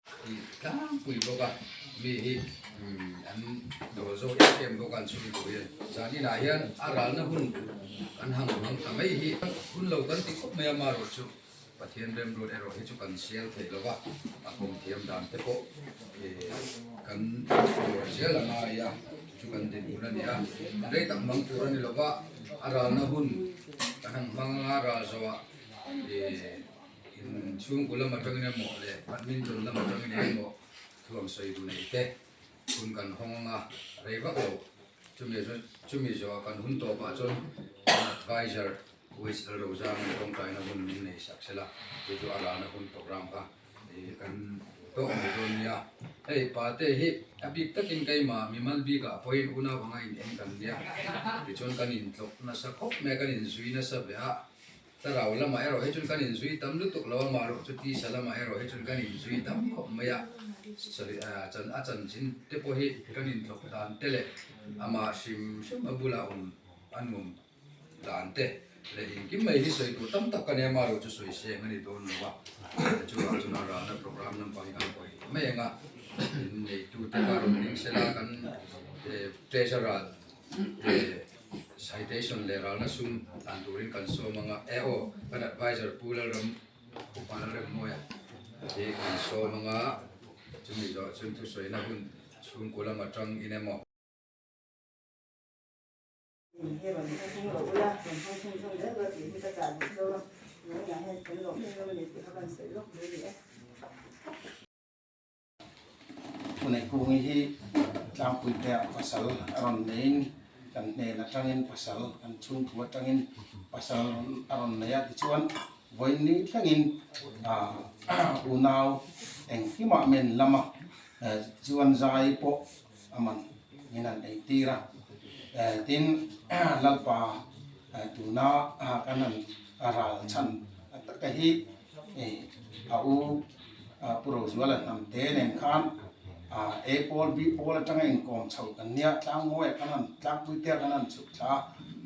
Tih tlangpui bawk a, mi hi an dawl zawk em em bawk a an chhungtu hian. Zan inah hian a ralna hun kan hang hmang ta mai hi hun lo kan ti khawp mai a, marawh chu Pathian remruat erawh hi chu kan sial thei lo va, a kawm thiam dan te pawh kan dawr zel a ngai a, chu chu kan dinhmun a ni a. Rei tak hmang tur a ni lo va, a ralna hun kan hang hmang anga ral zawhah In chhungkaw lam atangin emaw leh badminton lam atangin emaw thuam sawi duh nei te hun kan hawng ang a, rei vak lo. Chumi chuan chumi zawhah kan hun tawpah chuan kan advisor West Lalrozang in tawngtaina hun min nei sak sela, chu chu a ralna hun program kha kan tawk mai dawn nia. Hei pate hi a bik takin keimah mimal bikah pawhin unau anga in en kan nia, tichuan kan intlawk nasa khawp mai a, kan inzui nasa ve a. Thlarau lamah erawh hi chuan kan inzui tam lutuk lo a, marawh chu tisa lamah erawh hi chuan kan inzui tam khawp mai a, chan a chanchin te pawh hi kan intlawk dan te leh amah hrim hrim a bula awm a nuam dan te leh engkim mai hi sawi tur tam tak ka nia, marawh chu sawi seng a ni dawn lo a, chuvang chuan a ralna program lampang hi kan hawi mai ang a, inneitute kha rawn ding sela kan treasurer Citation leh ralna sum dan turin kan sawm ang a, e aw, kan adviser Pu Lalram Upa Lalremmawia hi kan sawm ang a, chumi zawh chuan thusawina hun chhungkaw lam atang in emaw. In hi rawn hmang rawh ula, rawn hmang chhunzawm zel ula tih hi ka chah duh zawk a, tunah hian kan lawm em em a ni tih kha kan sawi lawk mai ni e. Thuneihkungi hi tlangpui te ah pasal a rawn neiin kan hnen atangin pasal kan chhungthu atangin pasal a rawn nei a tichuan vawiin ni thlengin ah unau engkimah men lama chuan zai pawh a man min han ei tir a tin Lalpa tuna kan han ral chhan taka hi a u Pu Rozuala hnamte nen khan A pawl B pawl atanga inkawm chho kan nia, tlangmawiah kan han tlangpui te ah kan han chhuk thla a,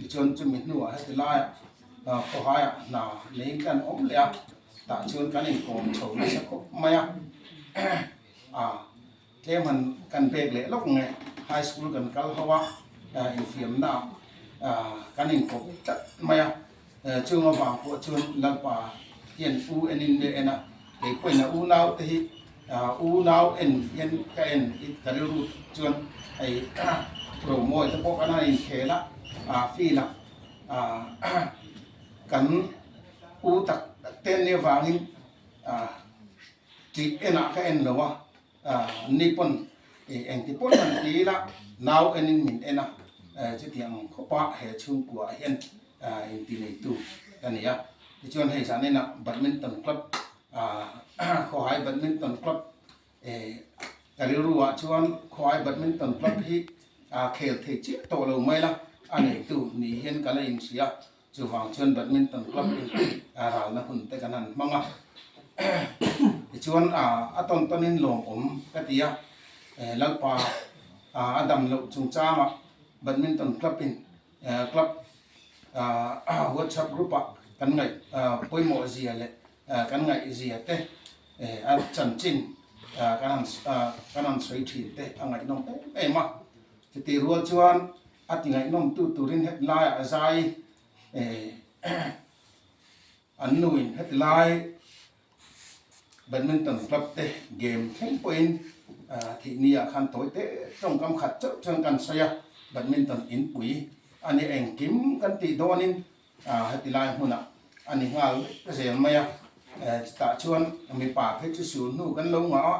tichuan chumi hnuah heti laiah khawhaiah hna nei kan awm leh a, tah chuan kan inkawm chho nasa khawp mai a, Tlem han kan pek leh lawk nge high school kan kal ho a, infiamna ah kan inkawp tlat mai a, chung avang pawh chuan Lalpa hian u enin nge en a, kei pawhin a unau te hi unau en hian ka en i ka rilru chuan hei Romawi te pawh kan han inkhel a, field ah kan u tak tak te an nih avangin Tih enah ka en lo a, ni pawn engti pawn han ti ila nau enin min en a, chutiang ang khawpa he chhungkua ah hian inti neitu ka ni a. Tichuan hei zan enah badminton club Khawhai badminton club ka rilru ah chuan Khawhai badminton club hi khel thei chiah tawh lo mai la, a neitu ni hian ka la inhria a. Chuvang chuan badminton club in ralna hun te kan han hmang a, tichuan a tawn tawnin lawmawm ka ti a, Lalpa a dam loh chungchangah badminton club in club whatsapp group ah kan ngaih pawimawh zia leh kan ngaih zia te a chanchin kan han sawi thin te a ngaihnawm em em a, chutih rual chuan A ti ngaihnawmtu turin heti laiah a zai an nuin heti lai badminton club te game thleng pawhin thih ni ah khan tawi te tawngkam khat chauh chuan kan sawi a, badminton inpui a ni engkim kan tih dawnin heti lai hmunah a ni nghal vek zel mai a, chutah chuan mipa phei chu sul hnu kan lo ngah a.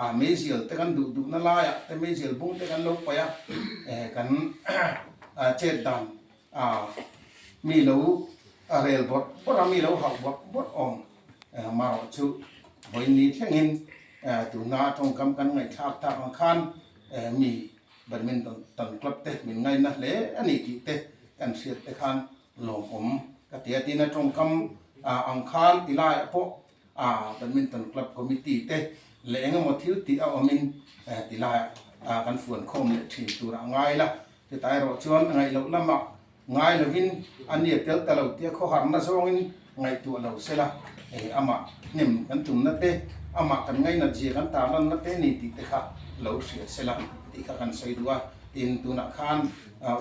A meizial te kan duh duhna laiah te meizial bung te kan lo paih a, kan chet dan mi lo rel bawrh bawrh a, mi lo hauh bawrh bawrh awm marawh chu vawiin thlengin tuna tawngkam kan ngaihthlak tak ang khan mi badminton club te min ngaina hle a ni tih te kan hriat te khan lawmawm ka ti a, tin a tawngkam ang khan ti laiah pawh A Badminton Club Committee te leh eng emaw thil tih a awmin ti laiah kan fuan khawm leh thin tur a ngai la. Chutah erawh chuan ngaih loh lamah ngai lovin a nia tel ta lo tia khawharna zawngin ngaihtuah lo se la, amah hnem kan tumna te amah kan ngainat zia kan tarlanna te ni tih te kha lo hria sela tih kha kan sawi duh a. Tin, tunah khan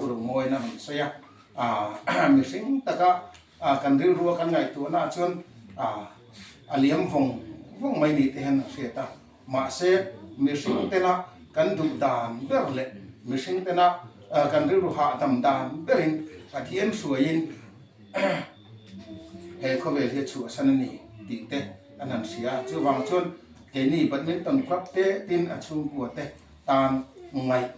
U Romawiin a rawn sawi a, mihring taka kan rilrua kan ngaihtuahnaah chuan a liam vawng vawng mai ni te hian a hriat a. Mahse, mihring tena kan duh dan ber leh mihring tena kan rilru hahdam dan berin Pathian hruaiin he khawvel hi a chhuahsan a ni tih te an han hria a. Chuvang chuan keini badminton club te tin a chhungkua te tan ngaih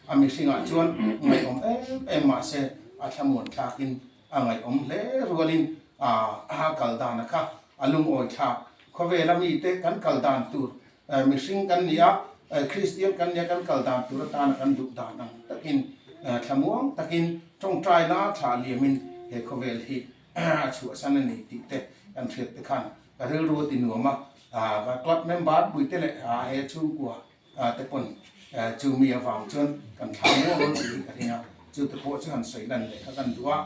a mihringah chuan ngaihawm em em mahse a thlamuan thlakin a ngaihawm hle rualin a kal dan a kha a lungawi thlak. Khawvela mite kan kal dan tur mihring kan ni a, Kristian kan ni a, kan kal dan tur atana kan duh dan ang takin thlamuang takin tawngtaina thlah liamin he khawvel hi a chhuahsan a ni tih te kan hriat te khan ka rilru a ti nuam a, ka club member puite leh he chhungkua te pawn chu mi avang chuan kan thla muang ang tih hi ka ring a, chu te pawh chu han sawi lan leh kha kan duh a.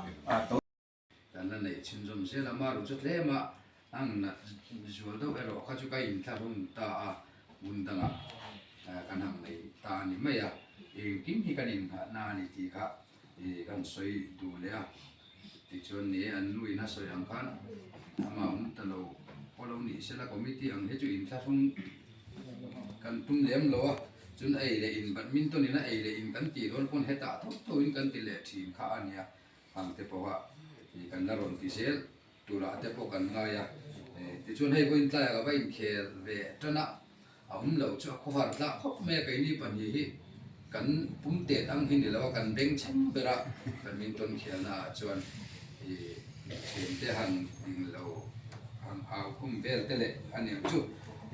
Kan la neih chhunzawm zel a, maru chu tlem a ang nat zual deuh erawh kha chu ka inthlahrun ta a, hmun dangah kan hang nei ta a ni mai a, engkim hi kan inngahna a ni tih kha kan sawi duh leh a, tichuan ni an nu in a sawi ang khan amah awm ta lo pawh lo nih sela committee ang hi chu inthlahrun kan tum lem lo a, chun ei leh in badminton in a ei leh in kan tih dawn pawn hetah tho tho in kan ti leh thin kha a nia. Ang te pawha ih kan la rawn ti zel turah te pawh kan ngai a, tichuan hei vawiin tlaiah ka va inkhel ve tan a, a awm loh chu a khawhar tlak khawp mai a, keini pahnih hi kan pum tet ang hi ni lo a, kan beng chheng ber a, badminton khelna ah chuan ih thiante han englo han au khum vel te leh a niang chu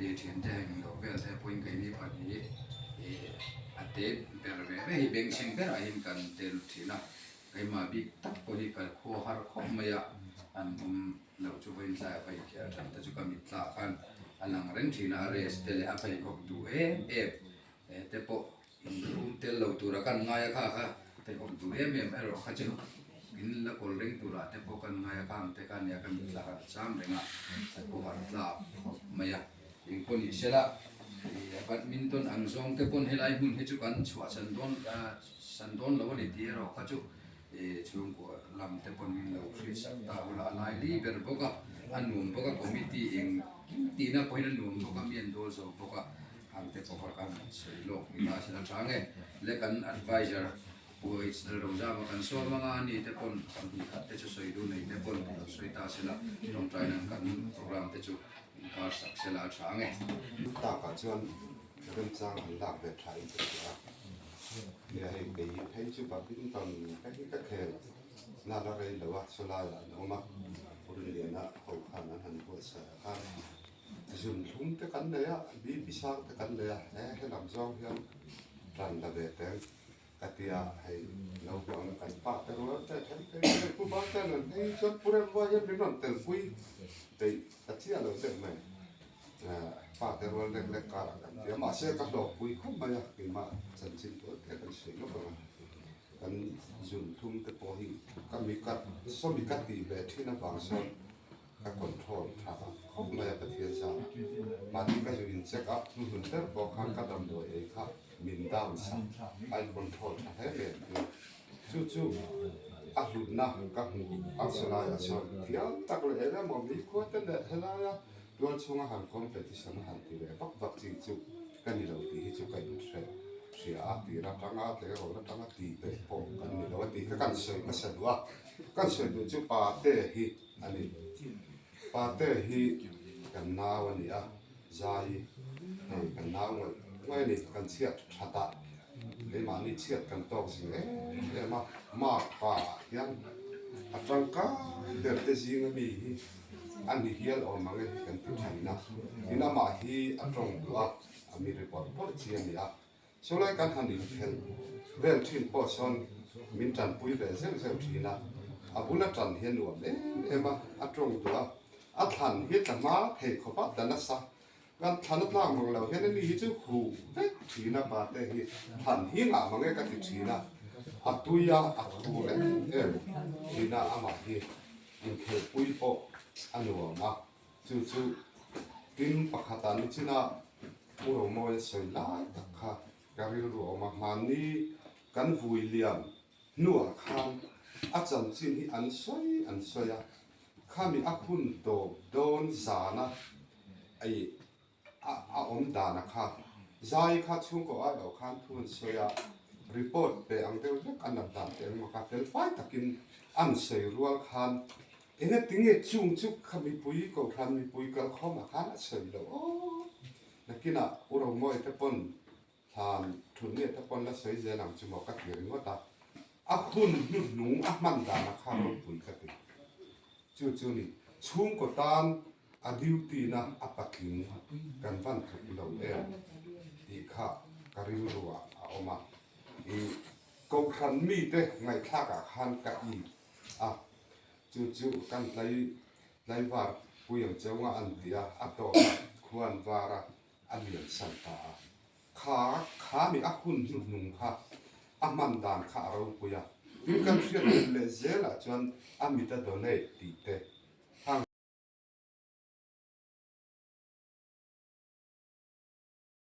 ih thiante han englo vel te pawhin keini pahnih hi ih a te ber ve ve hi beng chheng berah hian kan tel thin a. Keimah bik tak pawh hi ka khua har khawp mai a, an awm loh chu vawiin tlaiah va inkhel that te chu ka mit tlah khan a lang reng thin a, a race te leh a pheikhawk duh em em te pawh inphum tel lo tura kan ngai a kha kha pheikhawk duh em em erawh kha chu in la kawl reng turah te pawh kan ngai a khang te kha nia ka mit tlah khan a cham reng a, ka khua har tlak khawp mai a, engpawh ni sela badminton ang zawng te pawn helai hmun hi chu kan chhuahsan dawn. San dawn lo a ni tih erawh kha chu chhungkua lam te pawn min lo hriatsak ta ula a lai li ber bawk a, a nuam bawk a committee eng kim tihna pawhin a nuam bawk a mi an dawl zo bawk a ang te pawh kha kan sawi lawk ni ta sin a tha nge le kan adviser Puaih Lalrozama kan sawm anga a ni te pawn pahnih khat te chu sawi duh nei te pawn lo sawi ta sela tawngtai nan kan program te chu inkar sak sela a tha nge. Takah chuan remchang han lak ve tha in ka hria a. Nia hei kei phei chu badminton ka hi ka khel na la rei lo a, sawlaiah an awm a, Rinliana ho khan an han buatsaih a khan zun thlum te kan nei a, BP sang te kan nei a, he helam zawng hian tan la ve teng ka tia hei lo huang kan pa te rual te then phei chu hei pu ba te an phei chuan pu Remva hian min rawn telpui peih ta chiah lo deuh mai. Pa te rual lek lek karah kan ti a, mahse ka hlawkpui khawp mai a, keimah chanchin tual te kan sawi lawk ang a, kan zun thum te pawh hi ka mi ka sawmi ka tih ve thin avang sawn ka control tha khawp mai a Pathian zarah, mahni ka zu in check up hnuhnun ber pawh khan ka damdawi ei kha min down sak a in control tha hle mai ang chu, chu chu a hlutna ka hmuh ang sawlaiah sawn thiam tak leh eng emaw mi khua te leh helaia Tual chhunga han competition a han ti leh vak vak chi chu ka ni lo tih hi chu ka inhre hria a, tir atanga tleirawl atanga ti peih pawh kan ni lo a tih kha kan sawi hmasa duh a, kan sawi duh chu Pate hi a ni. Pate hi kan nau a ni a, Zai hei kan nau ngawih ngawih a ni, kan chhiat that a, keimahni chhiat kan tawk zing em em a, mark pa ah hian a tangkai ber te zinga mi hi A ni hial awm ang e kan ti thin a, tin amah hi a tawng duh a, a mi ri bawrh bawrh chi a ni a. Chulai kan han inphelh vel thin pawh sawn min tanpui ve zeuh zeuh thin a, a bula tan hi a nuam em em a, a tawng duh a, a thlan hi tla hma thei khawp a tla nasa, kan thlan a tlak mang lo hian ani hi chu huh vek thin a, pate hi thlan hi ngah mang e ka ti thin a, a tui a, a thu em em thin a amah hi. Inkhelhpui pawh a nuam a, chu chu Tin, pakhatah nichina Pu Romawia sawi lai tak kha ka rilru a awm a, hmanni kan vui liam hnuah khan a chanchin hi an sawi an sawi a, khami a hun tawp dawn zana ei a a awm dana kha zai kha chhungkaw ai loh khan thu an sawi a, report pe ang deuh vek a nat dan te engmah kha fel fai takin an sawi rual khan Engatinge chung chu kha mipui kohhran mipui kalkhawmah khan a sawi loh aw. Nakinah U Romawi te pawn thlan thutneh te pawn la sawi zel ang chu maw ka ti ringawt a. A hun hnuhnung a hman dana kha ropui ka ti. Chu chu ni chhungkaw tan a duty na a patling kan van tluk lo em tih kha ka rilru ah a awm a. I kohhran mite ngaihthlak ah khan ka i a, chu chu kan tlai tlaivar pui ang cheu nga an ti a, a tawp a, khuan var a, a lian san ta a. Kha kha mi a hun hnuhnung kha a hman dan kha a ropui a, tin kan hriat belh leh zelah chuan a mit a donate tih te.